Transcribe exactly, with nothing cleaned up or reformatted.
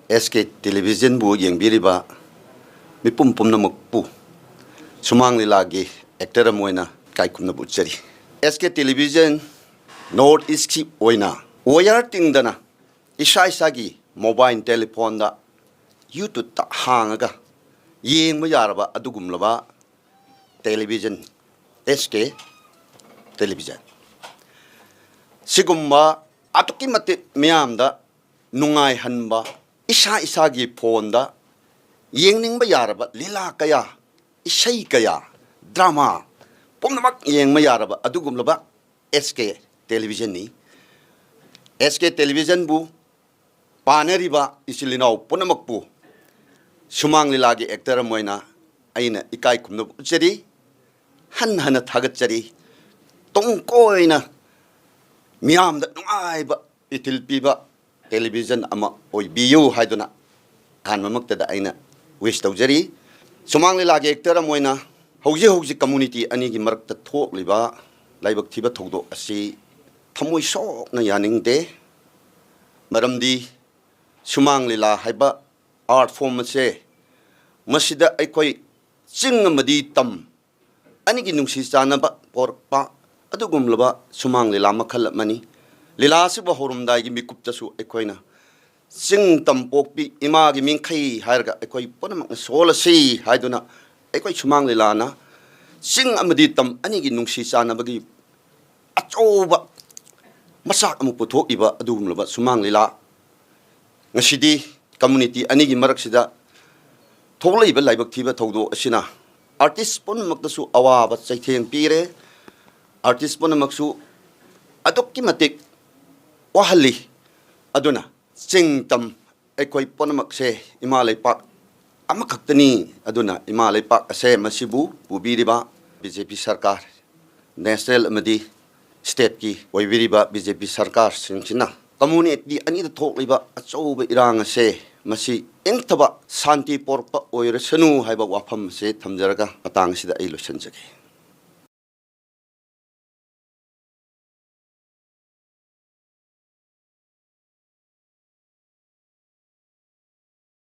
ꯑꯦꯁ ꯀꯦ ꯇꯦꯂꯤꯚꯤꯖꯟꯕꯨ ꯌꯦꯡꯕꯤꯔꯤꯕ ꯃꯤꯄꯨꯝ ꯄꯨꯝꯅꯃꯛꯄꯨ ꯁꯨꯃꯥꯡ ꯂꯤꯂꯥꯒꯤ ꯑꯦꯛꯇꯔ ꯑꯃ ꯑꯣꯏꯅ ꯏꯀꯥꯏ ꯈꯨꯝꯅꯕ ꯎꯠꯆꯔꯤ꯫ ꯑꯦꯁ ꯀꯦ ꯇꯦꯂꯤꯚꯤꯖꯟ ꯅꯣꯔꯠ ꯏꯁꯀꯤ ꯑꯣꯏꯅ ꯋꯥꯌꯔ ꯇꯤꯡꯗꯅ ꯏꯁꯥ ꯏꯁꯥꯒꯤ ꯃꯣꯕꯥꯏꯜ ꯇꯦꯂꯤꯐꯣꯟꯗ ꯌꯨꯇ꯭ꯌꯨꯕꯇ ꯍꯥꯡꯉꯒ ꯌꯦꯡꯕ ꯌꯥꯔꯕ ꯑꯗꯨꯒꯨꯝꯂꯕ ꯇꯦꯂꯤꯚꯤꯖꯟ, ꯑꯦꯁ ꯀꯦ ꯇꯦꯂꯤꯚꯤꯖꯟ꯫ ꯁꯤꯒꯨꯝꯕ ꯑꯗꯨꯛꯀꯤ ꯃꯇꯤꯛ ꯃꯤꯌꯥꯝꯗ ꯅꯨꯡꯉꯥꯏꯍꯟꯕ, ꯏꯁꯥ ꯏꯁꯥꯒꯤ ꯐꯣꯟꯗ ꯌꯦꯡꯅꯤꯡꯕ ꯌꯥꯔꯕ ꯂꯤꯂꯥ ꯀꯌꯥ, ꯏꯁꯩ ꯀꯌꯥ, ꯗ꯭ꯔꯃꯥ ꯄꯨꯝꯅꯃꯛ ꯌꯦꯡꯕ ꯌꯥꯔꯕ ꯑꯗꯨꯒꯨꯝꯂꯕ ꯑꯦꯁ ꯀꯦ ꯇꯦꯂꯤꯚꯤꯖꯟꯅꯤ꯫ ꯑꯦꯁ ꯀꯦ ꯇꯦꯂꯤꯚꯤꯖꯟꯕꯨ ꯄꯥꯅꯔꯤꯕ ꯏꯆꯤꯜ ꯏꯅꯥꯎ ꯄꯨꯝꯅꯃꯛꯄꯨ ꯁꯨꯃꯥꯡ ꯂꯤꯂꯥꯒꯤ ꯑꯦꯛꯇꯔ ꯑꯃ ꯑꯣꯏꯅ ꯑꯩꯅ ꯏꯀꯥꯏ ꯈꯨꯝꯅꯕ ꯎꯠꯆꯔꯤ, ꯍꯟꯅ ꯍꯟꯅ ꯊꯥꯒꯠꯆꯔꯤ꯫ ꯇꯨꯡ ꯀꯣꯏꯅ ꯃꯤꯌꯥꯝꯗ ꯅꯨꯡꯉꯥꯏꯕ ꯏꯊꯤꯜ ꯄꯤꯕ ꯇꯦꯂꯤꯚꯤꯖꯟ ꯑꯃ ꯑꯣꯏꯕꯤꯌꯨ ꯍꯥꯏꯗꯨꯅ ꯑꯍꯥꯟꯕꯃꯛꯇꯗ ꯑꯩꯅ ꯋꯤꯁ ꯇꯧꯖꯔꯤ꯫ ꯁꯨꯃꯥꯡ ꯂꯤꯂꯥꯒꯤ ꯑꯦꯛꯇꯔ ꯑꯃ ꯑꯣꯏꯅ ꯍꯧꯖꯤꯛ ꯍꯧꯖꯤꯛ ꯀꯝꯃꯨꯅꯤꯇꯤ ꯑꯅꯤꯒꯤ ꯃꯔꯛꯇ ꯊꯣꯛꯂꯤꯕ ꯂꯥꯏꯕꯛ ꯊꯤꯕ ꯊꯧꯗꯣꯛ ꯑꯁꯤ ꯊꯃꯣꯏ ꯁꯣꯛꯅ ꯌꯥꯅꯤꯡꯗꯦ꯫ ꯃꯔꯝꯗꯤ ꯁꯨꯃꯥꯡ ꯂꯤꯂꯥ ꯍꯥꯏꯕ ꯑꯥꯔꯠ ꯐꯣꯝ ꯑꯁꯦ, ꯃꯁꯤꯗ ꯑꯩꯈꯣꯏ ꯆꯤꯡ ꯑꯃꯗꯤ ꯇꯝ ꯑꯅꯤꯒꯤ ꯅꯨꯡꯁꯤ ꯆꯥꯟꯅꯕ ꯄꯣꯔꯛꯄ ꯑꯗꯨꯒꯨꯝꯂꯕ ꯁꯨꯃꯥꯡ ꯂꯤꯂꯥ ꯃꯈꯜ ꯑꯃꯅꯤ꯫ ꯂꯤꯂꯥ ꯑꯁꯤꯕꯨ ꯍꯧꯔꯝꯗꯥꯏꯒꯤ ꯃꯤꯀꯨꯞꯇꯁꯨ ꯑꯩꯈꯣꯏꯅ ꯆꯤꯡ ꯇꯝ ꯄꯣꯛꯄꯤ ꯏꯃꯥꯒꯤ ꯃꯤꯡꯈꯩ ꯍꯥꯏꯔꯒ ꯑꯩꯈꯣꯏ ꯄꯨꯝꯅꯃꯛꯅ ꯁꯣꯜꯂꯁꯤ ꯍꯥꯏꯗꯨꯅ ꯑꯩꯈꯣꯏ ꯁꯨꯃꯥꯡ ꯂꯤꯂꯥꯅ ꯆꯤꯡ ꯑꯃꯗꯤ ꯇꯝ ꯑꯅꯤꯒꯤ ꯅꯨꯡꯁꯤ ꯆꯥꯟꯅꯕꯒꯤ ꯑꯆꯧꯕ ꯃꯆꯥꯛ ꯑꯃ ꯄꯨꯊꯣꯛꯂꯤꯕ ꯑꯗꯨꯒꯨꯝꯂꯕ ꯁꯨꯃꯥꯡ ꯂꯤꯂꯥ꯫ ꯉꯁꯤꯗꯤ ꯀꯝꯃꯨꯅꯤꯇꯤ ꯑꯅꯤꯒꯤ ꯃꯔꯛꯁꯤꯗ ꯊꯣꯛꯂꯛꯏꯕ ꯂꯥꯏꯕꯛ ꯊꯤꯕ ꯊꯧꯗꯣꯛ ꯑꯁꯤꯅ ꯑꯥꯔꯇꯤꯁ ꯄꯨꯝꯅꯃꯛꯇꯁꯨ ꯑꯋꯥꯕ ꯆꯩꯊꯦꯡ ꯄꯤꯔꯦ꯫ ꯑꯥꯔꯇꯤꯁ ꯄꯨꯝꯅꯃꯛꯁꯨ ꯑꯗꯨꯛꯀꯤ ꯃꯇꯤꯛ ꯋꯥꯍꯜꯂꯤ꯫ ꯑꯗꯨꯅ ꯆꯤꯡ ꯇꯝ ꯑꯩꯈꯣꯏ ꯄꯨꯝꯅꯃꯛꯁꯦ ꯏꯃꯥ ꯂꯩꯄꯥꯛ ꯑꯃꯈꯛꯇꯅꯤ꯫ ꯑꯗꯨꯅ ꯏꯃꯥ ꯂꯩꯄꯥꯛ ꯑꯁꯦ ꯃꯁꯤꯕꯨ ꯄꯨꯕꯤꯔꯤꯕ ꯕꯤ ꯖꯦ ꯄꯤ ꯁꯔꯀꯥꯔ, ꯅꯦꯁꯅꯦꯜ ꯑꯃꯗꯤ ꯁ꯭ꯇꯦꯠꯀꯤ ꯑꯣꯏꯕꯤꯔꯤꯕ ꯕꯤ ꯖꯦ ꯄꯤ ꯁꯔꯀꯥꯔꯁꯤꯡꯁꯤꯅ ꯀꯝꯃꯨꯅꯤꯇꯤ ꯑꯅꯤꯗ ꯊꯣꯛꯂꯤꯕ ꯑꯆꯧꯕ ꯏꯔꯥꯡ ꯑꯁꯦ ꯃꯁꯤ ꯏꯪꯊꯕ ꯁꯥꯟꯇꯤ ꯄꯣꯔꯛꯄ ꯑꯣꯏꯔꯁꯅꯨ ꯍꯥꯏꯕ ꯋꯥꯐꯝ ꯑꯁꯦ ꯊꯝꯖꯔꯒ ꯃꯇꯥꯡ ꯑꯁꯤꯗ ꯑꯩ ꯂꯣꯏꯁꯤꯟꯖꯒꯦ꯫